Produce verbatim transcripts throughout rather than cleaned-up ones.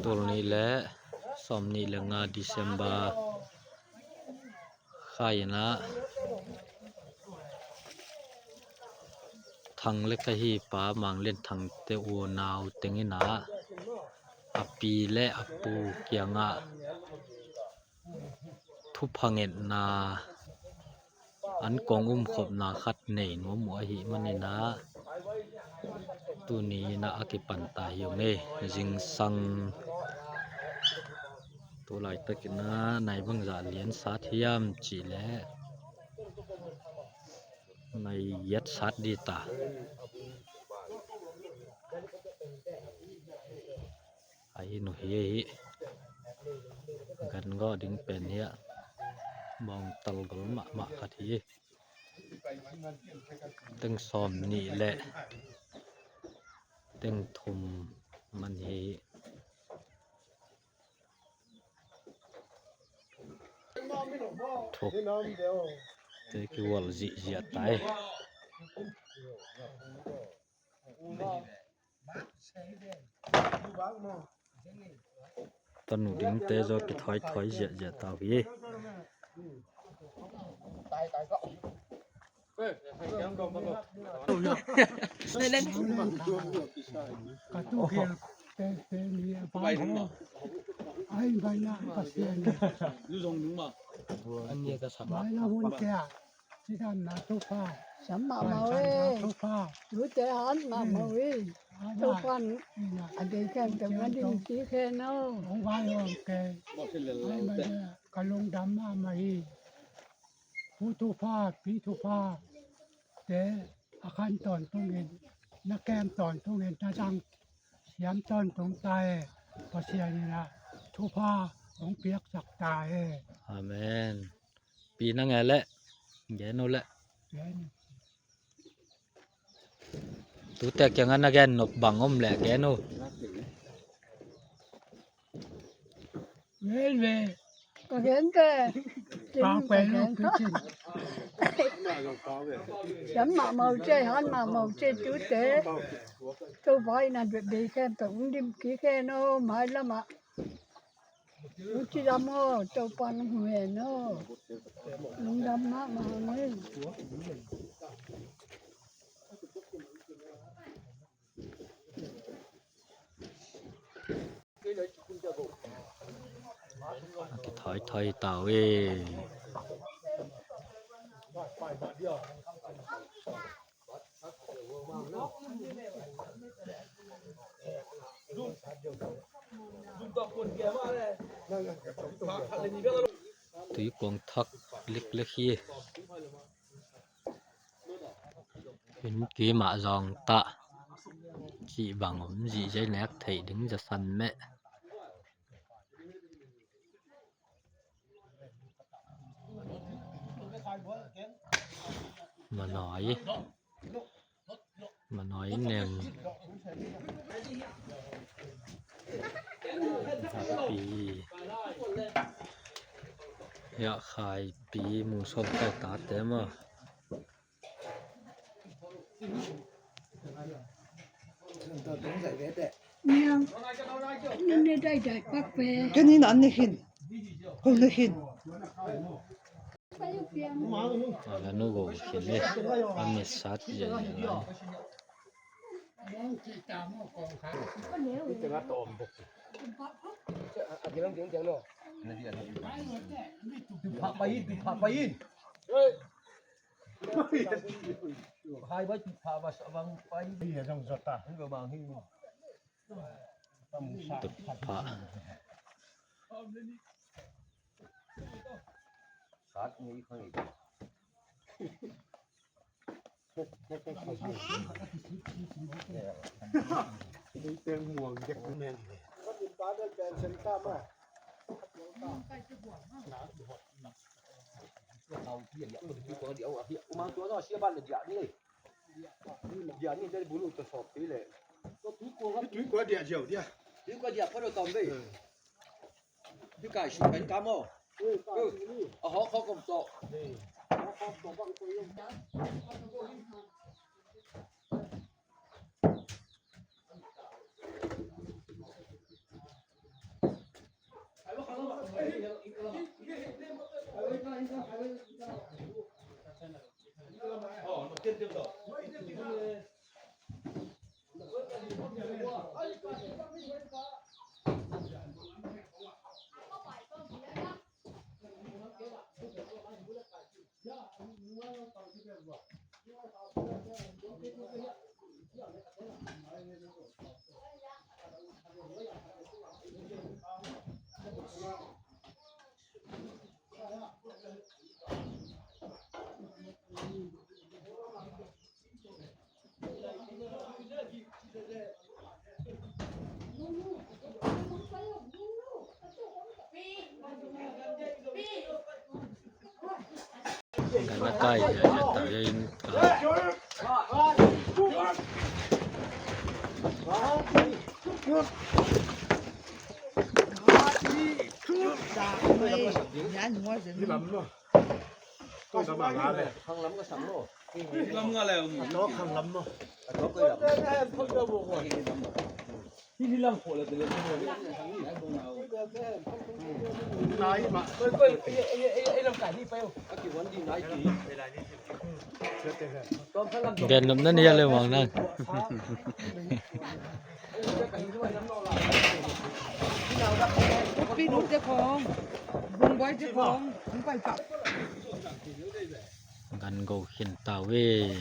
Tul nih le sawm nih le nga December kha in ah Thang le Khahi pa Mang Lian Thangte unau teng in ah a pi le a pu kiangah thupha ngetna an kong umkhopna khat nei nuam uh ahih manin ah tuni in ah a kipan ta hi ung ei. Zingsang tu laitak in ah nai bangzah lian sat hiam cih leh nai giat sat ding ta. Ahi nu hi, ahi gan gawh ding pen hi a, bawngtal gol mahmah khat hi. Teng sawm nih le teng thum man hi. Thuk te kihual zihziah tai. Tanu dingte zaw kithawi thawi ziahziah tau hi. Ka tu kiang te te ni a pa ho. Ai bai na Pasian. Bai na hun kia. Cidamna thupha. Siam mahmah uh e. Thupha. Tute han mahmah uh e. Topan a deih khempeuh na dim kik hen aw. Hong vai hong kei. Ai mah ka lungdam mahmah hi. Pu thupha, pi thupha te a khan tawntungin, na kem tawntungin, na dang siam tawntung ta e. Pasian in a thupha hong piaksak ta e. Amen. Pi na nge leh gen uh leh. Tute kiangah na gen nop bang om leh gen uh. Gen ve. Ka gen te. Siam mahmah uh ce, han mahmah uh ce tute. Topa in a deih khempeuh hong dim kik hen aw, mailam ah. Uci lam aw, Topa nong hu hen aw. Lungdam mahmah hang ei. Thoi thoi tau ei. Tui kuang thak liklek hi. Inn kimah zawng tah cih bang om zihziai nek theih ding zasan meh. Manoi. Manoi nem. Pi. Ya khai pi mu som kai ta te ma. Niang, nang ne dai dai pak pe. Kei ni nan ne hin. Ko ne hin. Ala nu go hin le. An ne sat ya ya. Hai bai tu pha bai. Hai ya jong zota. Hing go bang hing. Tupha. Sat ni khang. Teng muang dek men. Tui kua dia ziau dia. Tui kua dia pha lo tom ve. Tui kai su pen ka mo. A hawk hawk om tawh. Matai, eh, tau in ka. Gen nop na nia le mang nang. Pi nu te khong, bung boy te khong, bung pai pa. Gan go khin ta ve.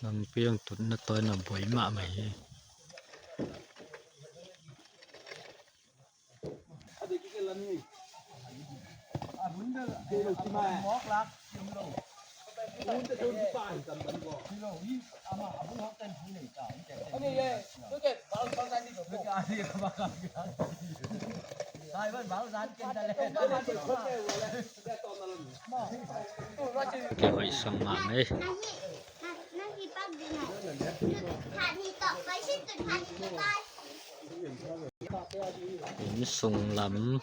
Lampi ang tutna tawi na buai mahmah hi. Kei hoih sang mahmah ei. Inn sung lam.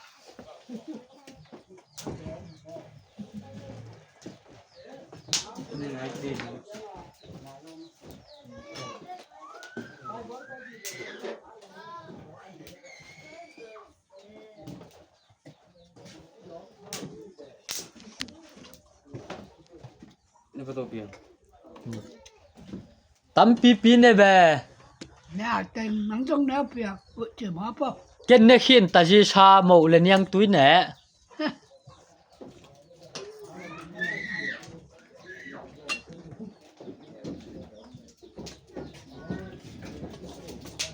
Tampipi ne be. Ne a teng nang zong ne a piak, ute ma pa. Ken ne khin ta zi sa mo le niang tui ne.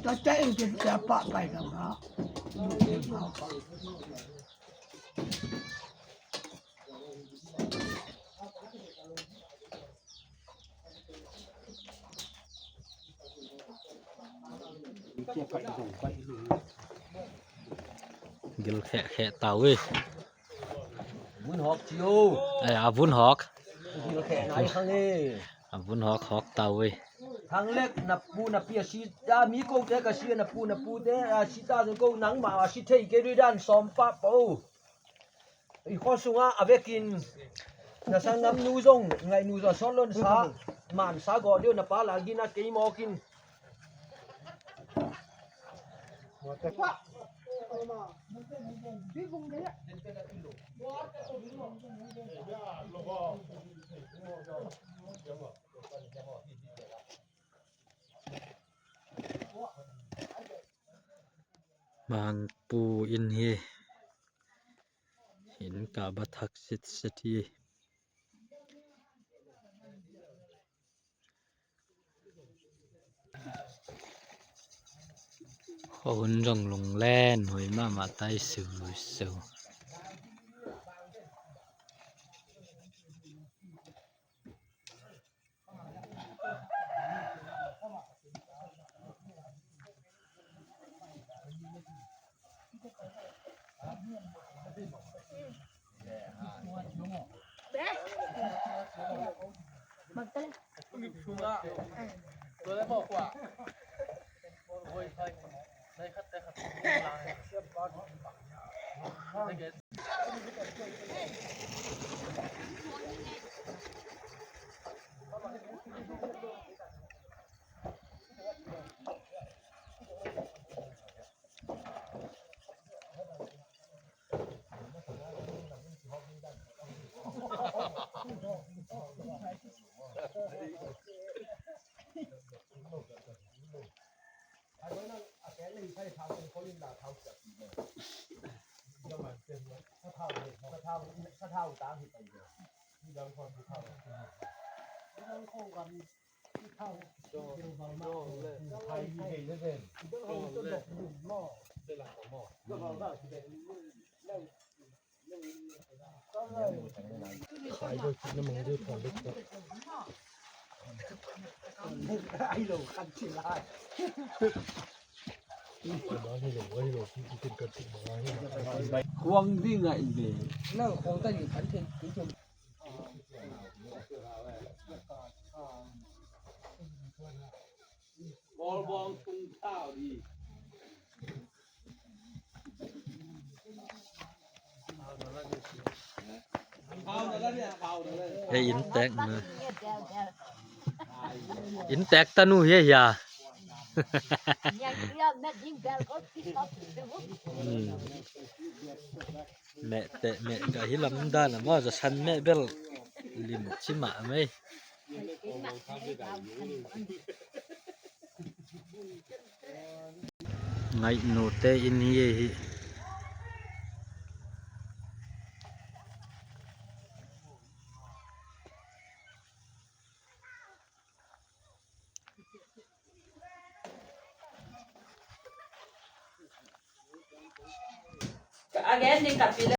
Tate in kin tia pa pai na ma. Gil kheh kheh tau e. Vun hawk ci o. Eh, a vun hawk. Gil kheh nai khang e. A vun hawk hawk tau e. Thang lek na pu na pi a si ta mi ko te ka si na pu na pu te a si ta zong ko nang ma a si thei ke dui dan sawm pa po. I khuasungah a vekin na sanggam nu zong ngaih nu zong a sawt lo na sa man sa gawh deuh na pa la gina kei mawkin. Bang pu in hi. Hin ka ba thak sit sit hi. Khuahun zong lunglen hoi mahmah tai siu siu. Khuang ding a i le. Nang khuang ta ding kan thei. Bawlbawng tung thau dih. Hei, inntek na. Inntek tanu hi a hia. Hmm. Meh teh meh ka hi lam dan a maw, za san meh bel lim ci mah mei. Ngaih nute inn hi ei hi. Again, ding ka pi le.